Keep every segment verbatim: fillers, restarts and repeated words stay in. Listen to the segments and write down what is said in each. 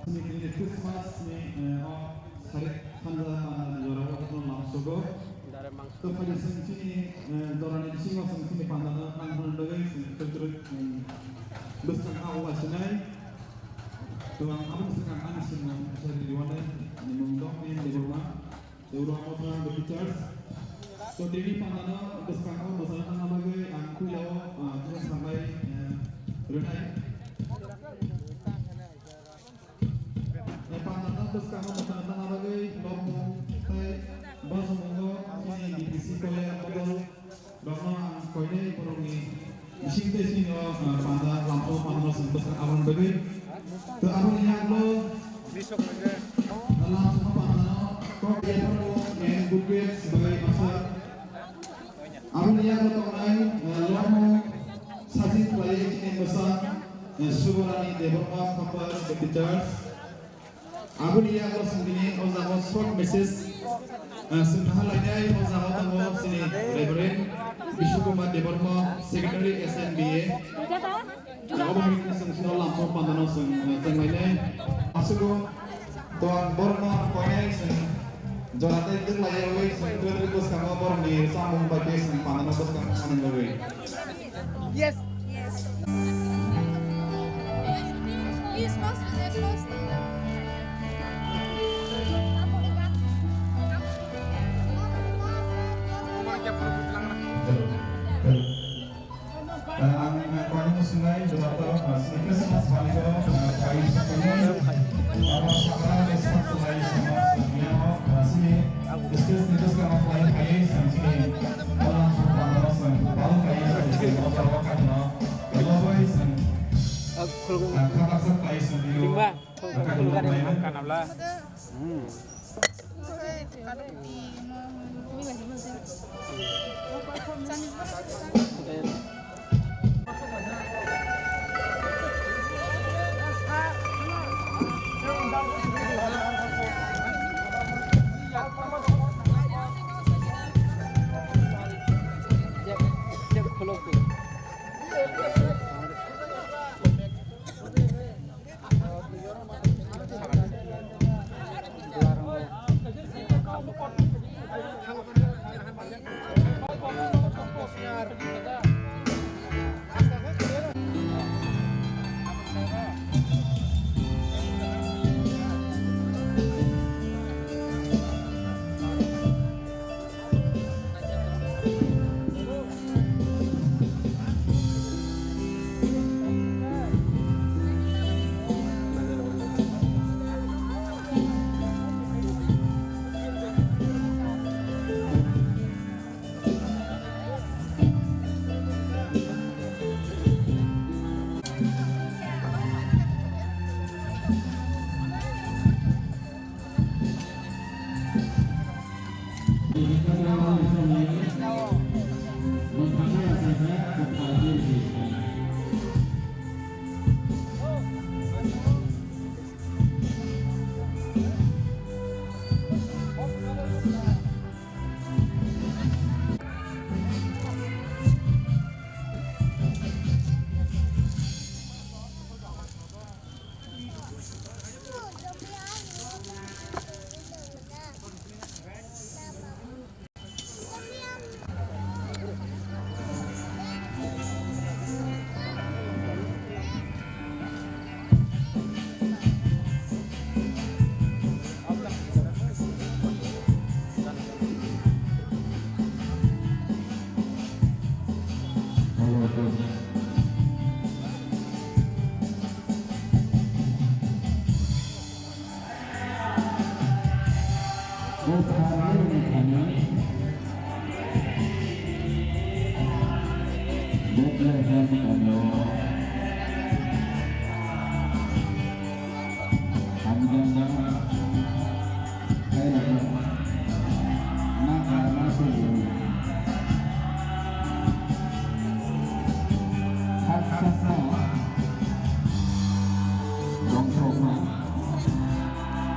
Chini Christmas ni, eh, o sari khanja panda ni jora o kotor lam sogo. To phai chwng chini, eh, jora ni bisingo chwng chini panda no nang hwn bagwi chwng kwrwi kwrwi, eh, bwskang ha o wasinai. To ang aboni swkang ani swngmung sari riwanai, ani mung Dongmen Debbarma. Debbarma Mothani Baptist Church. To tini pandano bwskango mwsana thangna bagwi ang puilao, ah, khe sanai, eh, rwnai. Eh, pandano bwskango mwsana thangna bagwi lobmung tei bosongo chini D P C kole bodol rokno ang koinai borokni bising tei chini o, ah, panda lamso pandano chwng bwskang aboni bagwi. To aboni yakno, ah, lamso pandano kok yapharo and good grades bai masa. Aboni yakno tongnai, ah, lomo sajin bai chini bwsa, ah, Subarani Debbarma Kapar Baptist Church. Aboni yago chwng tini o jaga short message, ah, swngna lainai o jaga tongo chini Reverend Bishnu Kumar Debbarma, Secretary S N B A. Abo hai chwng sino lamso pandano chwng, ah, chwng lainai. Asugo to ang borokno koinai chwng jora tei twk laiwi chwng twk bwskango borokni chamung bai tei chwng pandano bwskang ani bagwi. Yes. Yes. Yes, mostly, yes, mostly. Ang, ang kau ni musungai, jawab tu, ah, sini Christmas balik tu, ah, kau ini sekolah, ah, apa sekolah, Christmas tu lagi sama, semua, ah, sini, Christmas ni tu sekarang, kau ini, kau ini, sama sini. Khulum. Ringba. Khulum gari. Kanabla. Hmm.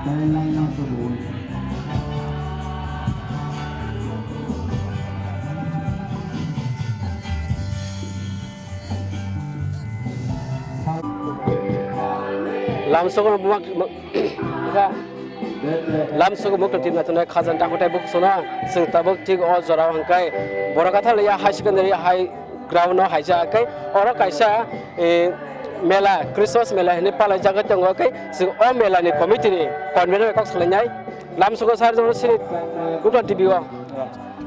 Tei laina kwrwi. Lamsogo bumak, lamsogo mukti naithoknai khajang dakhwtai bukhusono chwng tabuk thik o jorao hwnkhe Borokatha High Secondary High Ground no haijak khe oro kaisa, eh, mela, Christmas mela hinwi palaijagwi tongo khe chwng o mela ni committee ni convener bai kok salainai. Lamsogo sar jono sini Gupta T V o.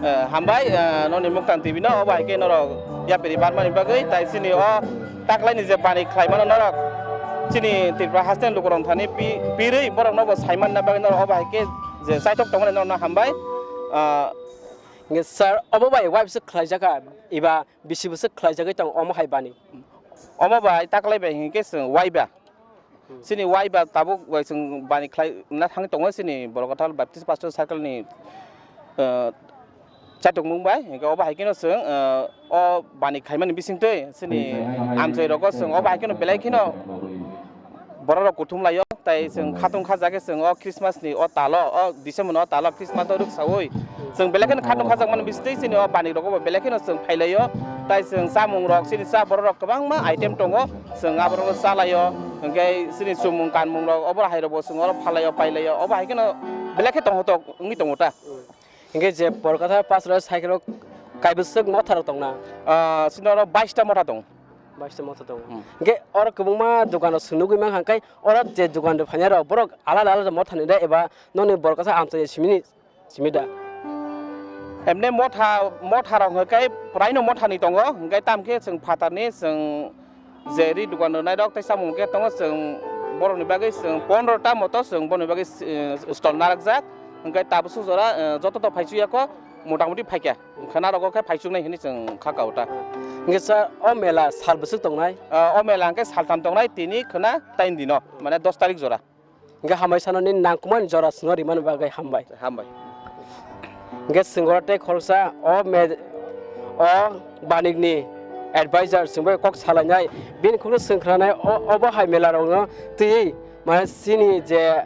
Eh, hambai, eh, noni Muktang T V no, obo hai khe norok yapri barmani bagwi, tai chini o taklaini je bani khlaimano norok chini Tripura haste lukurok thani pi-, pirwi borok no bo saimanna bagwi norok obo hai khe je chaitok tongmani norok no hambai. Ah, Nge sir, obo bai waibo se khlaijak kha, eba bisi bo se khlaijagwi tong omo hai bani? Omo bai taklai bai hinkhe chwng waiba. Chini waiba tabuk bai chwng bani khlai na thangwi tongo chini Borokatha Baptist Pastor Circle ni, eh, chaitokmung bai. Hinkhe obo hai kheno chwng, eh, o bani khaimani bisingtwi chini amchai rogo chwng obo hai kheno belai kheno borok rok kuthum laio, tai chwng khatung kha jagwi chwng o Christmas ni o talo, o December ni o talo Christmas o rwksaui chwng belai kheno khatung kha jakmani bisingtwi chini o bani rogo bo belai kheno chwng phailaio, tai chwng chamung rok chini cha borok rok kwbangma item tongo. Chwng aborok chalaio, hwnkhe chini chumung kanmung rok, obo hai rok bo chwng oro phalaio, pailaio, obo hai kheno belai khe tongthok wngwi tongo ta. Hwnkhe je Borokatha Pastor cycle o kaibwswk motha rok tongna? Ah, chini oro bais ta motha tongo. Bais ta motha tongo. Hmm. Hwnkhe oro kwbangma dokan rok chwng nugwi mankha, hwnkhe oro je dokan rok phainai rok borok alada alada motha ni da eba nokni Borokatha amchai simi ni simi da? Emne motha, motha rok hwnkhe praino motha ni tongo, hwnkhe tamkhe chwng phatar ni chwng je ri dokan rwnai rok tei samung khe tongo, chwng borok ni bagwi chwng pondro ta moto chwng borok ni bagwi, eh, stall narwkjak, hwnkhe tabuk suk jora, eh, joto to phaichuk ya kho, mota moti phaikha, khwna rogo khe phaichuk nai hinwi chwng kha kao ta. Hwnkhe sir, o mela sal bwswk tongnai? Ah, o mela hwnkhe saltham tongnai, tini khwna tain dino, mane dos tarik jora. Hingke hambai sano nini nangkukmani jora swngo rimani bagwi hambai. Hambai. Hingke swngora tei khoroksa o me-, o banikni advisor chwngbai kok salainai, bini khukno swngkranai o, obo hai mela rokno twiwi mane chini je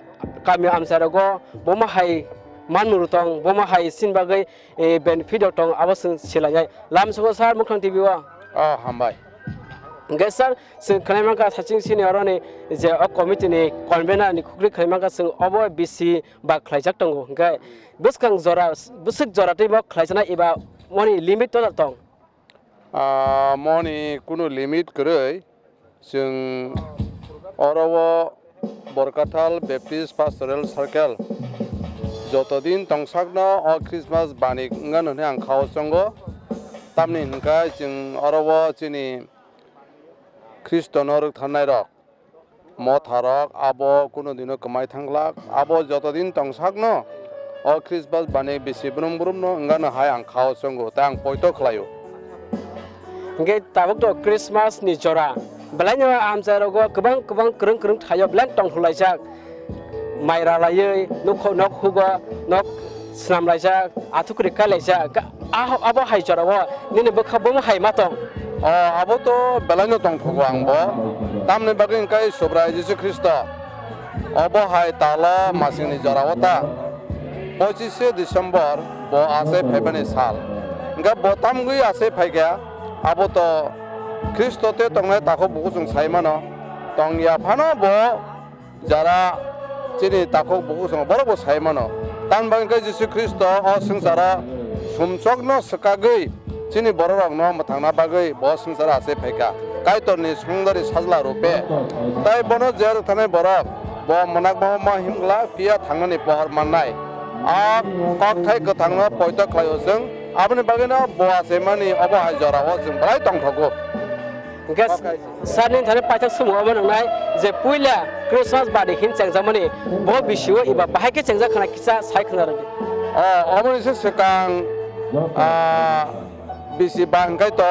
kami amcharogo bomo hai manmung tong, bomo hai chini bagwi eh, benefit rok tong, abo chwng silainai. Lamsogo sir, Mukhang T V o. Oh, hambai. Hingke sir, chwng khwnai mankha saching sini oroni je o committee ni convener ni khukri khwnai mankha chwng obo bisi ba khlaijak tongo. Hingke bwskang jora, bwswk jora tei bo khlaijaknai eba moni limit to tong? Ah, moni kunu limit kwrwi. Chwng oro o Borkathal Baptist Pastoral Circle joto din tongsakno o Christmas banik wngano hwnwi ang kha-o chongo. Tamni hwnkhe chwng oro o chini Khristono rwktharnairok, motharok abo kunu dino kwmai thang glak. Abo joto din tongsakno o Christmas banik bisi brum brumno wngano hai ang kha-o chongo tei ang poito khlai-o. Hingke tabuk to Christmas ni jora, belai no amchai rogo kwbang kwbang kwrwng kwrwng thaio belai tongthok laijak, mai ra laiwi nokho nok hugo nok swnam laijak, athukri kai laijak, a-, abo hai jora o nini bwkha bomo hai ma tong? O, abo to belai no tongthogo ang bo, tamni bagwi hingke Subrai Jisu Khristo obo hai talo masingni jora o ta, pochishe December bo achai phaibani sal, hingke bo tamgwi achai phaikha. Abo to Khristo tei tongnai takhuk bukuchung sai mano, tong ya phano bo jara chini takhuk bukuchung borok bo sai mano. Tamni bagwi khe Jisu Khristo o swngcharo sumsokno swkagwi chini bororokno mwthangna bagwi bo swngcharo achai phaikha, Kaitorni songdari sajla rupe. Tai bono jero thanai borok bo mwnakma ma himgla phiya thangnani pohor mannai. A kokthai kwthangno poito khlaio chwng, aboni bagwino bo achaimani obo hai jorao chwng belai tongthogo. Hingke sir ni thani paithak sumung obo nwngnai je puila Christmas bari hin chengjakmani bo bisio eba bahai khe chengjak khna kisa sai khna rwdi. O, oboni se swkang, ah, bisi ba hingkai to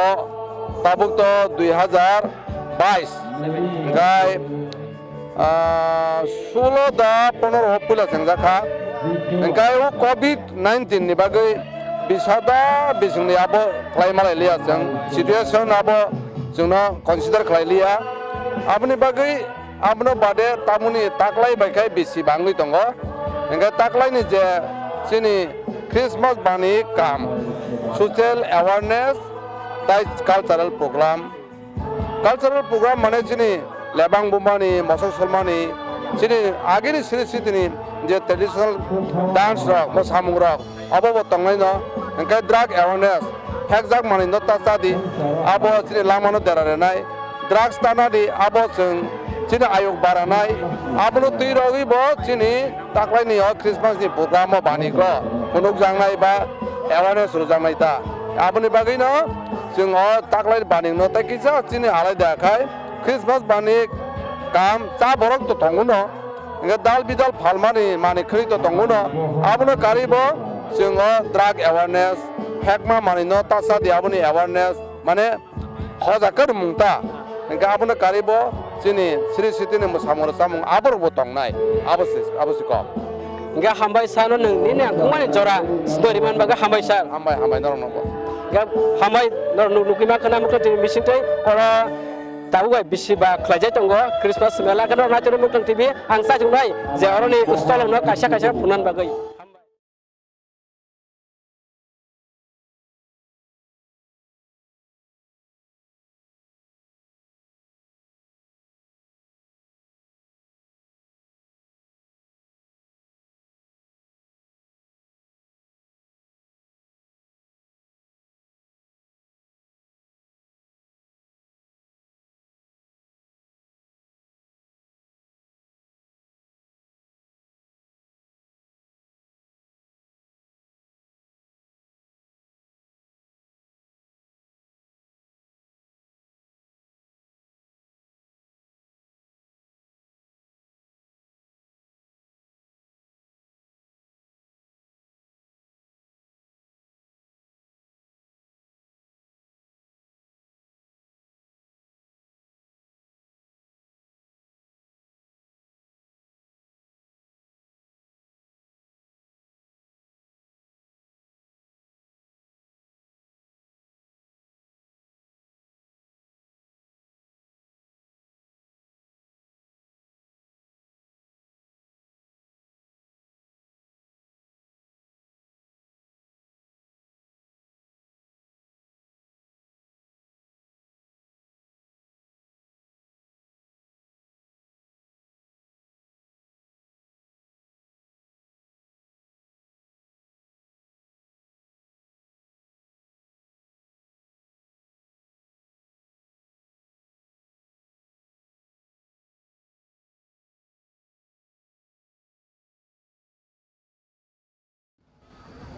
tabuk to dui hazar bais hingkai, ah, sulo da ponoro o puila chengjak kha. Hingkai o covid nineteen ni bagwi bisa da bisingni abo khlai malai liya chwng, situation abo chwngno consider khlai liya. Aboni bagwi abono bade tamoni taklai bai khai bisi bangwi tongo. Hingke taklaini je chini Christmas bani kam, social awareness tai cultural program. Cultural program mane chini lebang bumani, mosok solmani, chini agini siri sitini je traditional dance rok, mosamung rok, obo bo tongnai no, hingke drug awareness, hekjak manwi no ta chadi, abo chini lama no dera renai, drugs tanadi, abo chwng chini ayuk baranai, abono twi rogwi bo chini taklaini o Christmas ni program o banigo phunukjaknai ba awareness rwjaknai ta. Aboni bagwi no chwng o taklai baning no tai kisa chini alai da khai Christmas bani kam cha borok to tongo no. Hingke dal bidal phalmani mani khri to tongo no. Abono kari bo chwng o drug awareness hekma mani no ta chadi aboni awareness mane hoja khe mung ta. Hingke abono kari bo chini siri sitini mwsamung rwchapmung aborok bo tongnai. Abo si, abo si kok. Hingke hambai sano nwng nini ang khungmani jora sdori man bagwi hambai sir. Hambai, hambai norok no bo. Hingke hambai norok nuk-, nukgwi ma khwna mukha tini bising twi oro tabuk bai bisi ba khlaijai tongo Christmas mela khe norok naitugwi mukha tini ang sajwk nai je oroni stolong no kaisa kaisa phunan bagwi.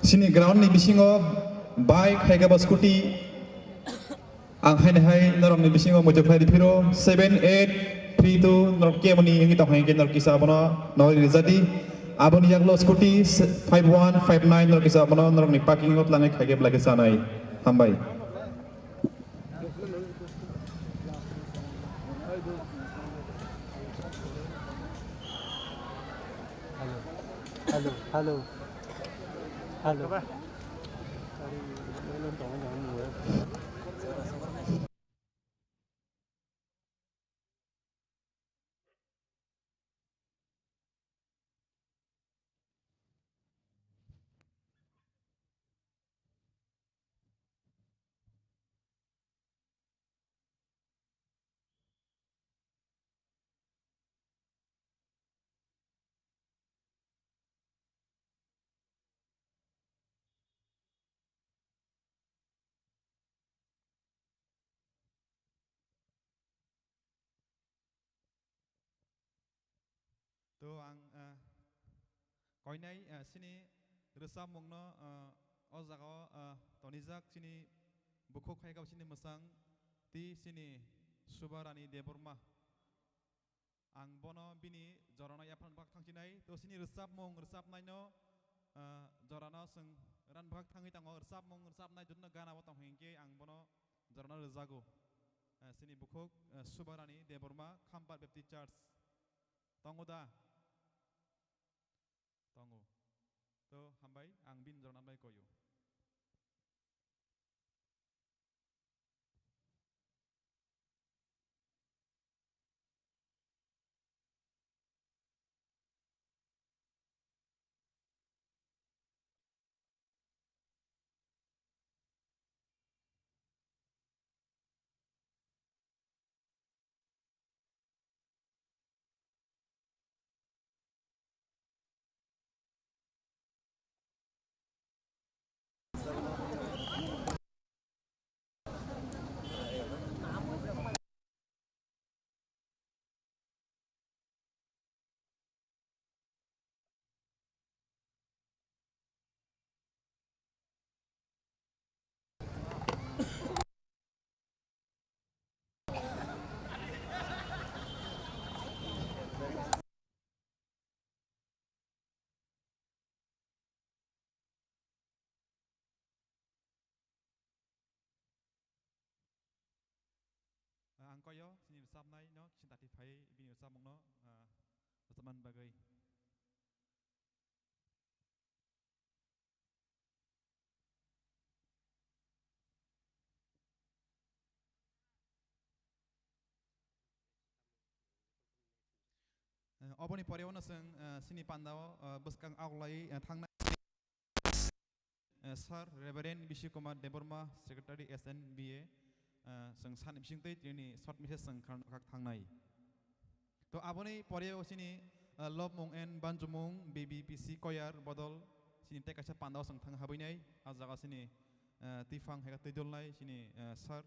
Chini ground ni bisingo bike hai khe ba scooty ang haino hai norok ni bisingo muitu khlai di phiro seven eight three two norok kemani wngwi tong hai khe norok kisa abono nori rijadi aboni yaklo scooty five one five nine norok kisa abono norok ni parking o twlangwi khai khe belai khe chanai hambai. Hello, hello, hello. To ang, ah, koinai, ah, chini rwchapmungno, ah, o jaga o, ah, tonijak chini bukhuk hai khe chini mwchang twi chini Subarani Debbarma. Ang bono bini jorano yaphan bak thangchinai. To chini rwchapmung rwchapnaino, ah, jorano chwng ran bak thangwi tongo. Rwchapmung rwchapnai jotono gana bo tong hwnkhe ang bono jorano rwjago. Ah, chini bukhuk, ah, Subarani Debbarma, Khampat Baptist Church. Tongo da? Tongo. To hambai, ang bini jorano bai koyo. koyo, chini rwchapnai no, kisa dati phai bini rwchapmung no, ah, rwchapmani bagwi. Eh, oboni pore ono chwng, eh, chini pandao, eh, bwskang aglai, eh, thangnai. Eh, Sir Reverend Bishi Kumar Debbarma, Secretary S N B A, eh, chwng sani bisingtwi tini short message chwng khna-, khak thangnai. To aboni pore o chini, eh, lobmung and banjumung B B P C choir bodol chini tei kaisa pandao chwng thang habwinai, ah jaga chini, eh, twiphang hai khe twi dolnai chini, eh, Sir.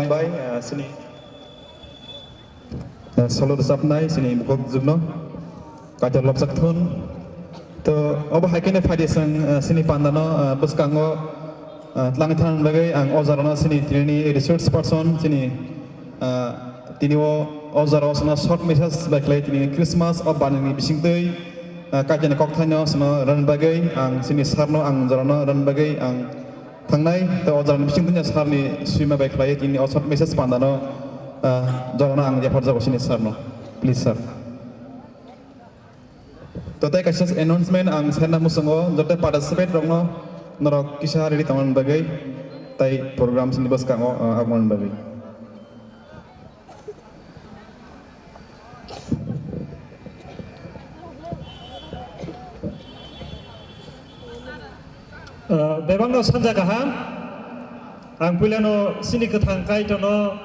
Bai, ah, sini, ah, solo rwchapnai sini bukhuk jukno Kaitor lobjak thun. To obo hai khe phai di chwng, ah, sini pandano, ah, bwskango, ah, twlangwi thangna bagwi ang o jorano sini tinini resource person sini, ah, tini o, o jorao chwngno short message bai khlai tini Christmas o banini bisingtwi, ah, Kaitorni kokthaino chwngno rwna bagwi ang sini sarno ang jorano rwna bagwi ang thangnai, tei o jorani bising tungya sarni swima bai khlai tini o short message pandano, ah, jorano ang yaphar jago sini sarno. Please, sir. To tei kaisa announcement ang serna muchungo, joto participate rokno norok kisa ready tongna bagwi tei program sini bwskango, ah, agmani bagwi. Ah, bebakno sanja kaham. Ang puilano sini kwthang Kaitorno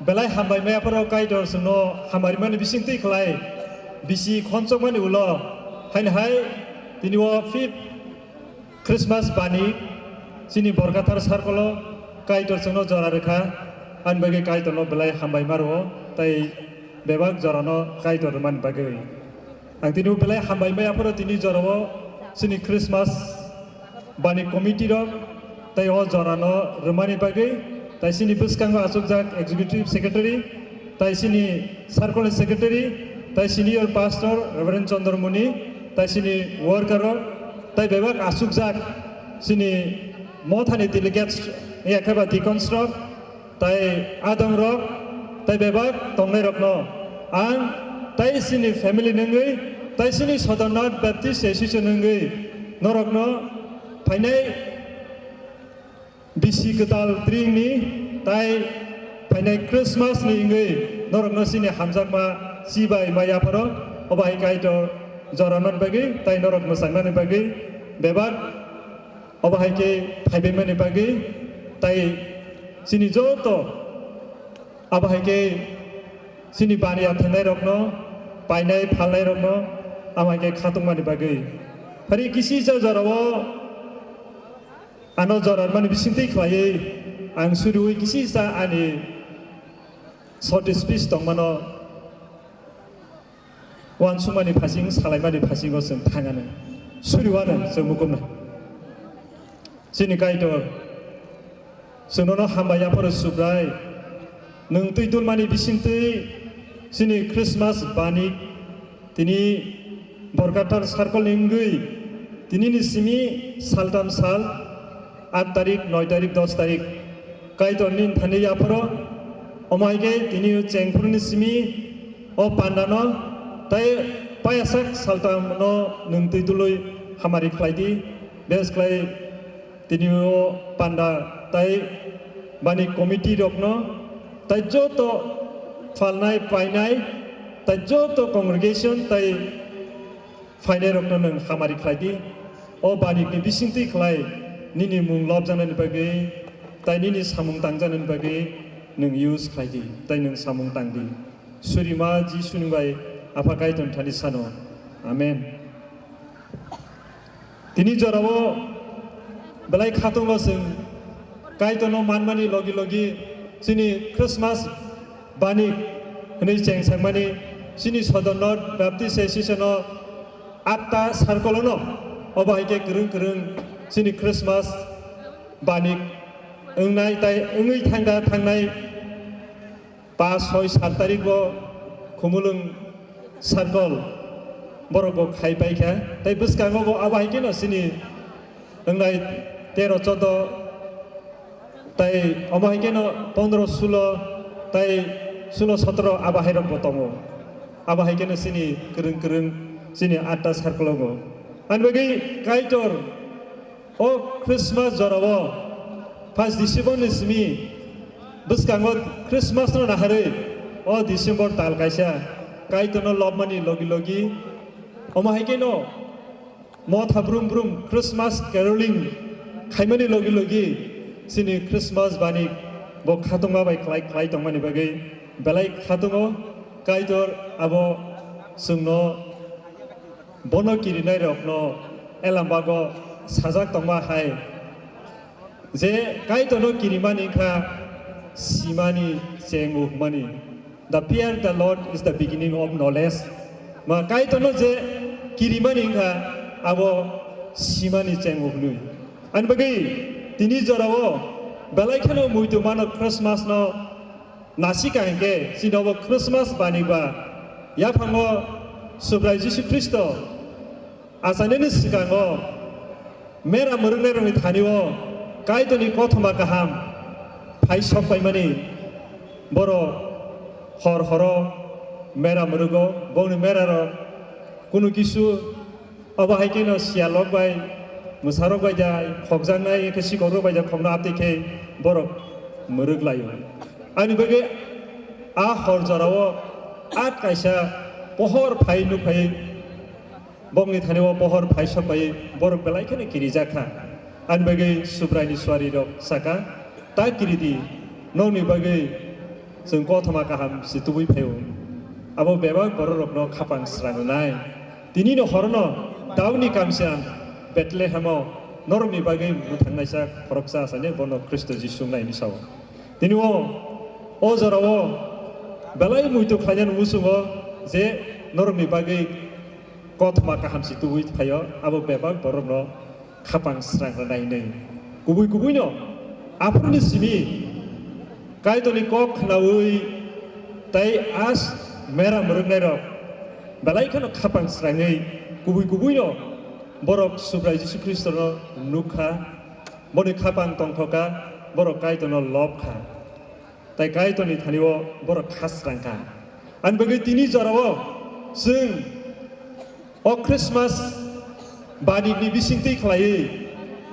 belai hambai maya phoro Kaitor chwngno hambai mani bising twi khlai bisi khonsokmani ulo haino hai tini o fifth Christmas bani chini Borkathar circle-o Kaitor chwngno jora rwkha, ani bagwi Kaitorno belai hambai ma rwo, tei bebak jorano Kaitor rwmani bagwi. Ang tini belai hambai maya phoro tini jorao chini Christmas bani committee rok tei o jorano rwmani bagwi, tei chini bwskango achukjak executive secretary, tei chini circle secretary, tei senior pastor Reverend Chandramoni, tei chini worker rok, tei bebak achukjak chini mothani delegates, ya khe ba deacons rok, tei adongrok, tei bebak tongnairokno ang tei chini family ni wngwi, tei chini Sodornath Baptist Association ni wngwi norokno phainai bisi kwtal tringni tei phainai Christmas ni wngwi norokno chini hamjakma chibai ma yapharo, obo hai Kaitor joranani bagwi tei norok mwchangnani bagwi bebak obo hai khe phaibaimani bagwi tei chini joto abo hai khe chini bani athainairokno, painai phalnairokno amo hai khe khatungmani bagwi. Phari kisisa jorao ano jorarmani bisingtwi khlaiwi ang suriui kisisa ani short speech tongmano uansukmani phasing, salaimani phasingo chwng thangano. Suriwano chwng mukumna. Chini Kaitor, chwng nono hambai yapharo Subrai. Nwng twi dulmani bisingtwi chini Christmas bani tini Borkathar circle ni wngwi tinini simi saltam sal, aat tarik, noi tarik, dos tarik Kaitor ni thani yapharo, omo hai khe tini chengphuru ni simi o panda no tei payasak saltam no nwng twi dului hamari khlai di, bes khlai tini o panda tei bani committee rokno tei joto phalnai painai tei joto congregation tei phainairokno nwng hamari khlai di. O banikni bisingtwi khlai nini mung lobjaknani bagwi tei nini samung tangjaknani bagwi nwng use khlai di tei nwng samung tang di. Surima Jisuni bai Apha Kaitorni thani sano. Amen. Tini jorao belai khatungo chwng Kaitorno manmani logi logi chini Christmas bani hwnwi cheng sakmani chini Sodor North Baptist Association o atta circle no obo hai khe kwrwng kwrwng chini Christmas bani wngnai tai wngwi thangda thangnai pas, soi, sat tarik bo Khumulwng circle borok bo khai pai kha. Tai bwskango bo abo hai kheno chini wngnai tero, chodo, tai omo hai kheno pondro, sulo, tai sulo, sotro abo hai rok bo tongo. Abo hai kheno chini kwrwng kwrwng chini atta circle o bo. Ani bagwi Kaitor o Christmas jorao first December ni simi bwskango Christmas no naharwi o December tal kaisa Kaitorno lobmani logi logi omo hai kheno motha brum brum Christmas caroling khaimani logi logi chini Christmas bani bo khatungma bai khlai khlai tongmani bagwi belai khatungo Kaitor abo chwngno bono kirinairokno elambago sajak tongma hai je Kaitorno kirimani wngkha Simani chengmani. The fear the Lord is the beginning of knowledge. Ma Kaitorno je kirimani wngkha abo simani chengmani. Ani bagwi tini jorao belai kheno muitu mano Christmas no nasika hinkhe chini obo Christmas bani ba yaphango Subrai Jisu Khristo achainani swkango mera mwrwknairokni thani-o Kaitorni kothoma kaham phai sok paimani. Borok hor horo mera mwrwgo, bongni merarok kunu kisu obo hai kheno siyalrok bai, mwsarok bai da khokjaknai, hinkhe sikokrok bai da khokno aptwi khe borok mwrwk lai-o. Ani bagwi a hor jorao at kaisa pohor phai nuk phai Bongni thani-o pohor phai sok bai borok belai kheno kirijak kha. Ani bagwi Subraini suari rok saka, "Ta kiridi, nokni bagwi chwng kothoma kaham se tubui phaio. Abo bebak bororokno khapang srangnai. Tinino horono Daudni kamsiram Bethlehemo norokni bagwi mwthangnaisa khoroksa achaine bono Khristo Jisu wngnai," hinwi sao. Tini o, o jorao belai muitu khlainani muchungo je norokni bagwi kothoma kaham se tubui phaio, abo bebak borokno khapang srangnai hinwi. Kubui kubuino aphuruni simi Kaitorni kok khnaui tei as mera mwrwknairok belai kheno khapang srangwi kubui kubuino borok Subrai Jisu Khristono nuk kha, boni khapang tongthok kha, borok Kaitorno lob kha. Tai Kaitorni thani-o borok khasrang kha. Ani bagwi tini jorao chwng o Christmas banini bisingtwi khlaiwi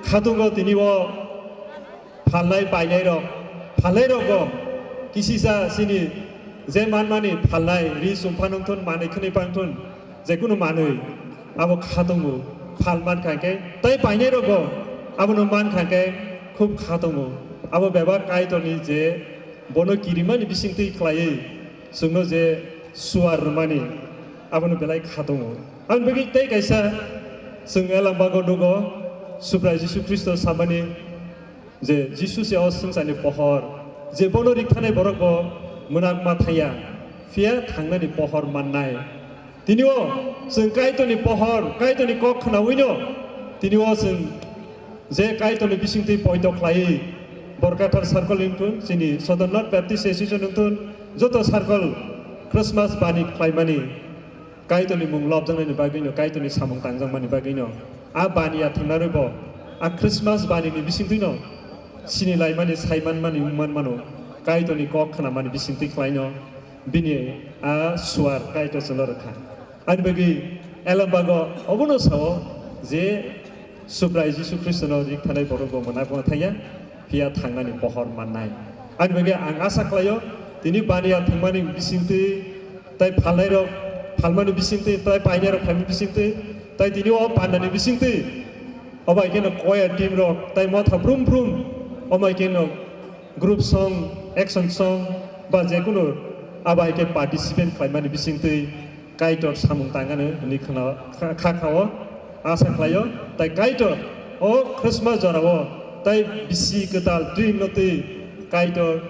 khatungo tini o phalnai painairok, phalnairogo kisisa chini je manmani phalnai ri chum phano wngthun, manwi khwnwi phano wngthun, jekunu manwi abo khatungo phal mankha khe, tai painairogo abono mankha khe khub khatungo. Abo bebak Kaitorni je bono kirimani bisingtwi khlaiwi chwngno je suar rwmani, abono belai kha tongo. Aboni bagwi tei kaisa chwng elangbago nugo, Subrai Jisu Khristo samani je Jisu se o swngcharni pohor, je bono rikthanai borok bo mwnakma thangya, phiya thangnani pohor mannai. Tini o chwng Kaitorni pohor, Kaitorni kok khnaui no, tini o chwng je Kaitorni bisingtwi poito khlaiwi, Borkathar circle wngthun, chini Southern North Baptist Association wngthun, joto circle Christmas bani khlaimani, Kaitorni mung lobjaknani bagwi no, Kaitorni samung tangjakmani bagwi no, a bani ya thwngnairok bo a Christmas bani ni bisingtwi no sini laimani, sai manmani, wng manmano, Kaitorni kok khnamani bisingtwi khlaino. Bini a suar Kaitor chwngno rwkha. Ani bagwi Elambag-o obono sao je Subrai Jisu Khristono rikthanai borok bo mwnakma thangya, phiya thangnani pohor mannai. Ani bagwi ang asa khlaio, tini baniya thwngmani bisingtwi, tai phalnairok, phalmani bisingtwi, tai painairok phaimani bisingtwi, tai tini o pandani bisingtwi, obo hai kheno choir team rok, tai motha brum brum, omo hai kheno group song, action song, ba jekunu abo hai khe participate khlaimani bisingtwi Kaitor samung tangano hwnwi khna-, kha, kha, kha-o, asa khlaio. Tai Kaitor o Christmas jorao tai bisi kwtal dream no twi Kaitor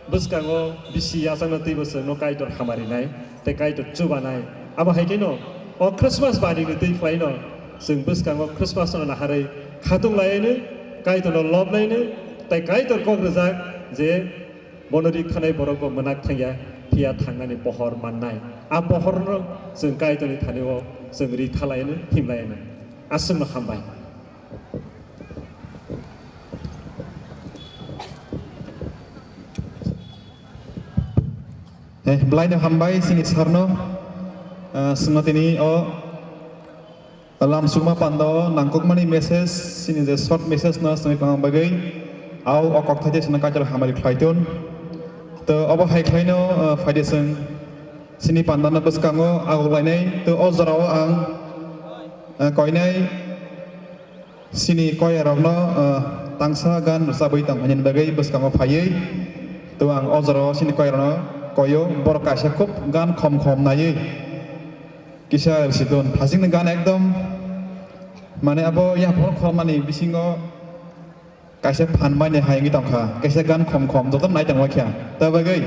bwskango bisi yachakno twibo chwngno Kaitor hamarinai, tei Kaitor chubanai. Abo hai kheno o Christmas bani ni twi khlaino chwng bwskango Christmas no naharwi khatung laino, Kaitor no lob laino, tei Kaitor kok rwjak je bono rikthanai borok bo mwnak thangya, phiya thangnani pohor mannai. A pohor no chwng Kaitor ni thani o chwng riktha laino, him laino. Aswk no hambai. Eh, belai no hambai chini sir no, ah, chwngno tini o lamsukma panda o nangkukmani message, chini je short message no chwngwi tongna bagwi, au o kok thaide chwngno Kaitor hamari khlai tun. To obo hai khlaino, ah, phaide chwng chini panda no bwskango ago lainai, to o jorao ang, ah, koinai Chini koyarokno, ah, tangsa gan rwchabwi tongmani bagwi bwskango phaiwi, to ang o jorao chini koyarokno koyo, borok kaisa khub gan khom khom naiwi kisa rwsidon. Phasingni gan ekdom, mane, abo yaphang khormani bisingo Kaisa phan mani hai wngwi tongkha, kaisa gan khom khom joto nai tongma kha. Ta bagwi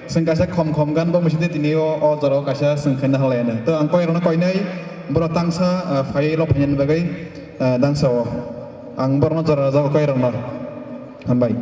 chwng kaisa khom khom gan bo mwisidi tini o, o jorao kaisa chwng khaina halai ano. To ang koirokno koinai borok tangsa, ah, phaiwi lophainani bagwi, ah, dangsa o. Ang borokno jora rwjago koirokno. Hambai.